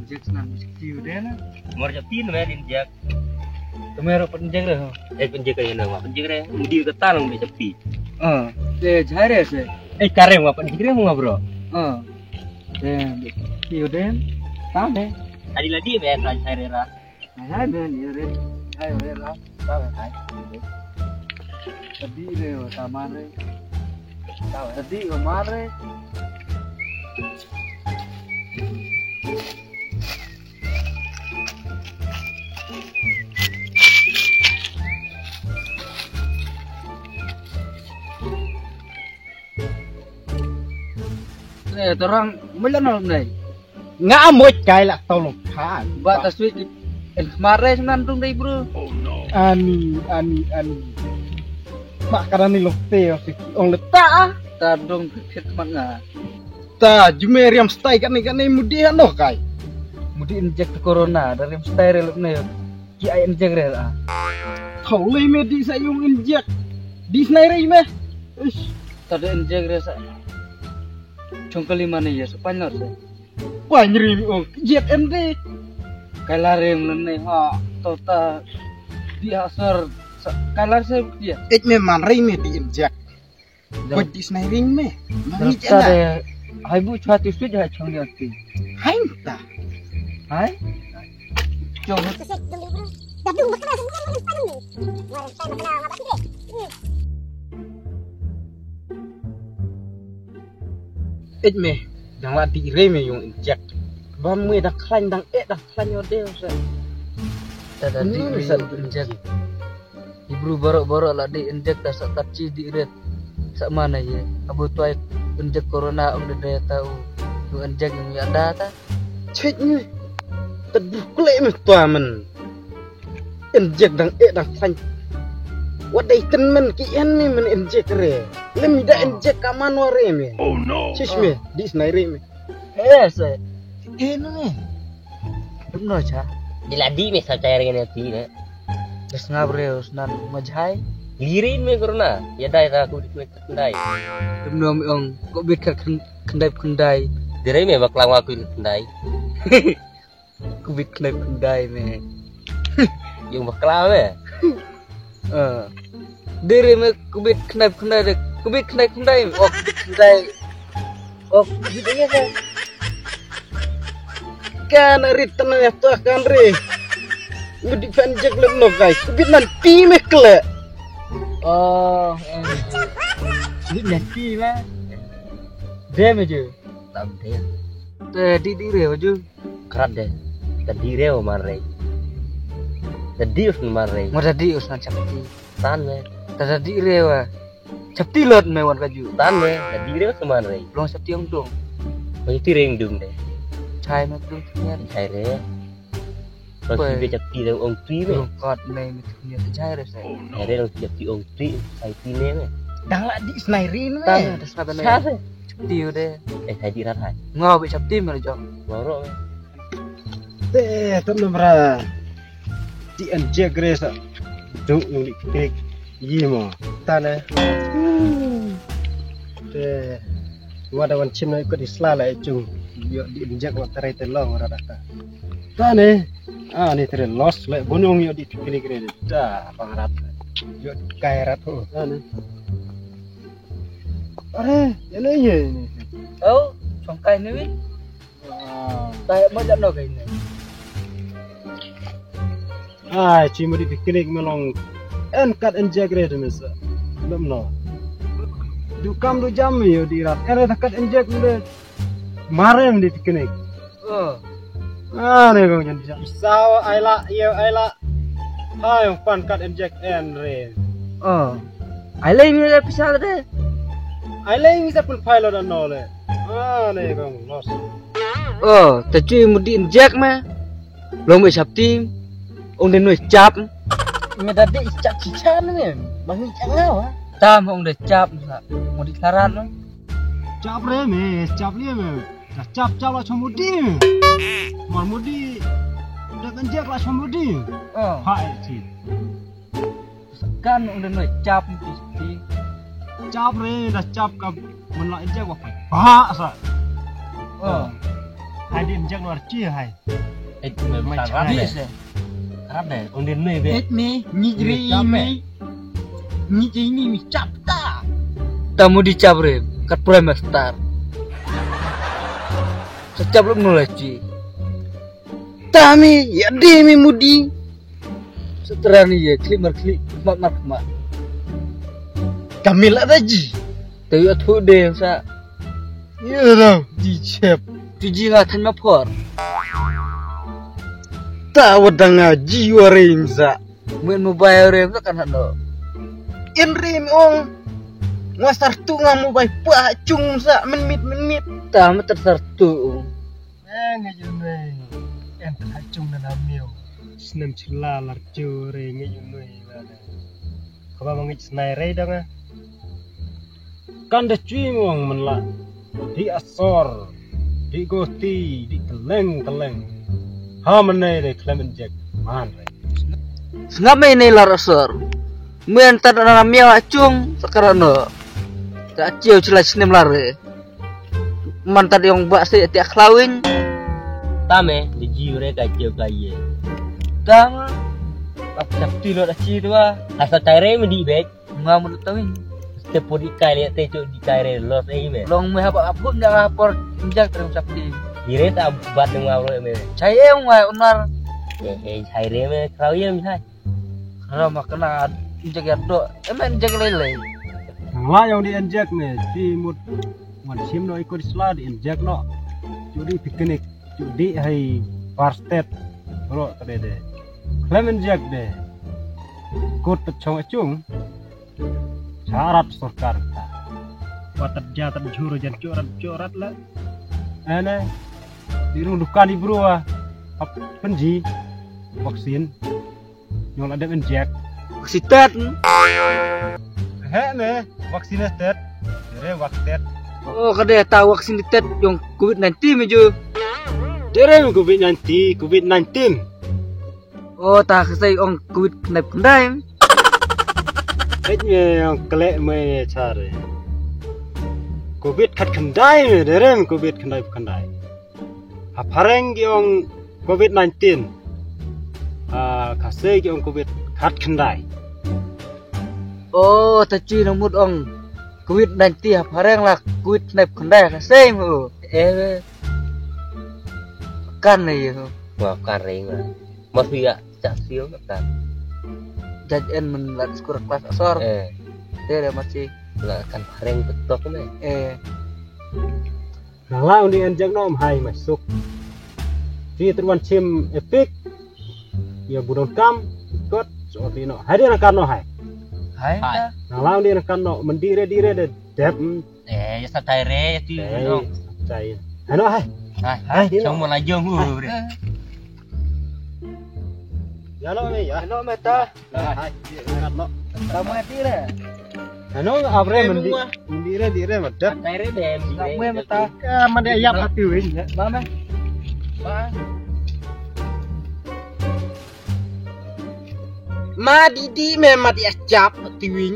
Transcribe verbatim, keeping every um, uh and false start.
Injek snan mesti udah na. Mor japi na mer injek. Te mer pynjek re. Eh, pynjek re na, pynjek re. Mudi kata nang be japi. Ah, te jai re se. Eh, kare wa pynjek re wa bro. Ah. Te ki udah. Tam eh. Adi ladi be ra jai re ra. Jai be ni re. Jai re ra. Tam eh. Tadi re wa tamare. Tadi wa mare. Eh, torang mula nol nai. Nga amoi kai la tolong kan. Ba ta sweet. Eh, mare nan dung dai bro. Ani, ani, ani. Mak kadang ni lote, oke. Ong leta ah. Ta dung khidmat nga. Ta jume riam stai kane kane mudi ano kai. Mudi injek corona da riam stai re lok ne. Ki ai injek re ah. Thau lei me di sa yung injek. Di snai re me. Ish. Ta da injek re sa. Chong kali mane ya sa panyor sa. Panyor ri ong jet ende. Kala re mlene ha. To ta. Di asar. Kala sa ya. Ek me man re me di injek. Ko dis nai ring me. Mami jana. Hai bu chwa tu sut ha chong dia ti. Hai ta. Hai. Chong. Ej me. Dang la di re me yung injek. Ba me dang khlaiñ dang eh dang khlaiñ ode sa. Ta da di re sa injek. Ibru borok-borok la di injek ta sa tat chi di ret. Sa mana ye? Abu tuai injek corona um de de ta u. Tu injek yang ya da ta. Chek ni. Ta du kle me tua men. Injek dang eh dang san. Wat dai ten men ki en ni men injek re. Lem da injek ka man wa re me. Oh no. Chis me, di snai re me. Eh, se. Eh, no, eh. Dum no cha. Di la di me sa chai ring ne ti ne. Bes ngab re usnan majhai. Lirin me corona. Ya dai ta ku di me khyndai. Dum no me ong. Ko bit ka khyn-, khyndai khyndai. Di re me baklang wa ku di khyndai. Covid knife khyndai me. Yung bakla me. Eh. Dere me covid knife khyndai de. Covid knife khyndai. Oh, covid khyndai. Oh, covid iya kan. Kan rit tana ya tuh kan re. Ngudi fan jek lem no kai. Covid nan pi me kle. Oh, eh. Covid nan pi me. Dem aja. Tam dia. Te di di re aja. Krat de. Tadi rew marei. Tadi us marei. Mo tadi us na chapti. Tan me. Tadi rew. Chapti lot me wan kaju. Tan me. Tadi rew us marei. Long chapti ong dong. Ong ti reng dung de. Chai me dung nya. Chai re. Pas si be chapti de ong tui me. Long kot me me tu nya chai re sai. Chai re long chapti ong tui. Sai ti ne me. Dang la di snai rin me. Tan de snai ne. Chapti udah. Eh, hai di rat hai. Ngau be chapti me jong. Ngau ro me. Te, tam namra. Ti an jek re sa. Duk nung di klik. Yi mo. Tane. Te. Wa da wan chim na ikut isla la ichung. Yo di an jek wa tarai te long ra daka. Tane. Ah, ni tere los le bunung yo di klik re. Da, pang rat. Yo kai rat ho. Tane. Are, ya ne ye ni. Oh, chong kai ni wi. Tai mo jam no kai ne. Ai, chi mo di picnic me long. En kat en jek re de me sa. Lem no. Du kam du jam yo di rat. En re kat en jek me de. Marem di picnic. Oh. Ah, ne kong jan jam. Sao ai la, yo ai la. Hai, pan kat en jek en re. Oh. Ai lei mi le pisa de. Ai lei mi sa pul phai lo da no le. Ah, ne kong los. Oh, ta chui mu di injek ma. Long me chap tim. Ong de noi chap. Me da de chap chi chan me. Bang ni chang ngau ha. Tam ong de chap sa. Mu di tharan no. Chap re me, chap le me. Da chap chap la chom mu di me. Mar mu di. Da kan jek la chom mu di. Oh. Ha e chi. Kan ong de noi chap ti ti. Chap re da chap ka mun la je wa pa. Ba sa. Oh. Ai, dim jak nuar chi hai. Eh, tu mai Mai chang chang rap deh. Rap deh. Undin mai be. Et me, ngi jri Chap me. Ngi jri ni mi chap ta. Ta mudi chap re, kat Prime Star. Sa chap lum nula chi. Ta mi, ya di mi mudi. Seterani ye, klik mar klik, mat mar mat. Kami la da ji. Tayu athu de sa. Ye da ji chep. Tu ji nga than ma por. Ta wadanga ji warim sa. Muen mobile rem sa kan hano. In rim ong. Nga sartu nga mobile pa chung sa, men mit, men mit. Ta ma ter sartu ong. Eh, ngi ju nui. En ta chung na na miu. Snem chila lar chu re ngi ju nui la ne. Kaba ma ngi snai re dang ah. Kan da chui mong men la. Di asor. Di goti, di keleng keleng. Ha menai re khlem injek man re. Sngap mai nei lar asor. Muen ta na na miu a chung sakarano. Ta chiu chila snem lar re. Man ta diong ba se ti khlawin. Tame, di ji re ka chiu ka ye. Tama. Ap chap ti lo da chi tu ba. Asa tai re me di bek. Nga mun tawin. Te pur di kai le te chu di kai re los ei me. Long me haba ap hum ja por jak terus chap ti. Di re ta bat nang wa ro me. Chai em wa unar. Eh, eh, chai re me kraw ye me chai. Rama kena injek ya do. Em injek lei lei. Nang la yang di injek me ti mut. Wan sim no ikut sla di injek no. Judi picnic, judi hai parstet. Ro tade de. Khlem injek de. Kut ta chong achung. Charat sorkar ta. Watat ja tat jhur jan churat churat la. Ene. Di rung dukan di bro ah. Ap penji. Vaksin. Nyong la dep injek. Vaksin tet. He me, vaksin tet. Dere vak tet. Oh, kade ta vaksin tet yong covid nineteen me ju. Dere me covid nineteen, covid nineteen. Oh, ta kasai ong covid khnai khyndai. Hej me ong kle me chare. Covid khat khyndai me, dere me covid khyndai khyndai. Ha phareng ki ong covid nineteen. Ha Khasi ki ong covid khat khyndai. Oh, ta chi nang mut ong covid nineteen ha phareng la covid khyndai khyndai Khasi mo. Eh, kan ne yo. Wa kan reng la. Mas ya chak sio kan. Jaj en men la skur klas asor. Eh. Te re masi. La kan phareng betok me. Eh. Nang la undi en jak no mai masuk. Ti terwan chim epik. Ya budon kam kot so ti no. Hai dia kan no hai. Hai. Hai. Nang la undi kan no mendi re di re de dep. Eh, ya satai re ya ti no. Satai. Hai no hai. Hai. Hai di no. Chong mo la jong hu re. Ya no me ya. No me ta. Hai, hai, hai, no. Kamu hati re. Ano, abre mendi. Mendi re, di re, madap. Kai re de, mendi re. Kamu yang mata. Ka mande ayap hati win. Mama. Ma. Ma di di me mati acap hati win.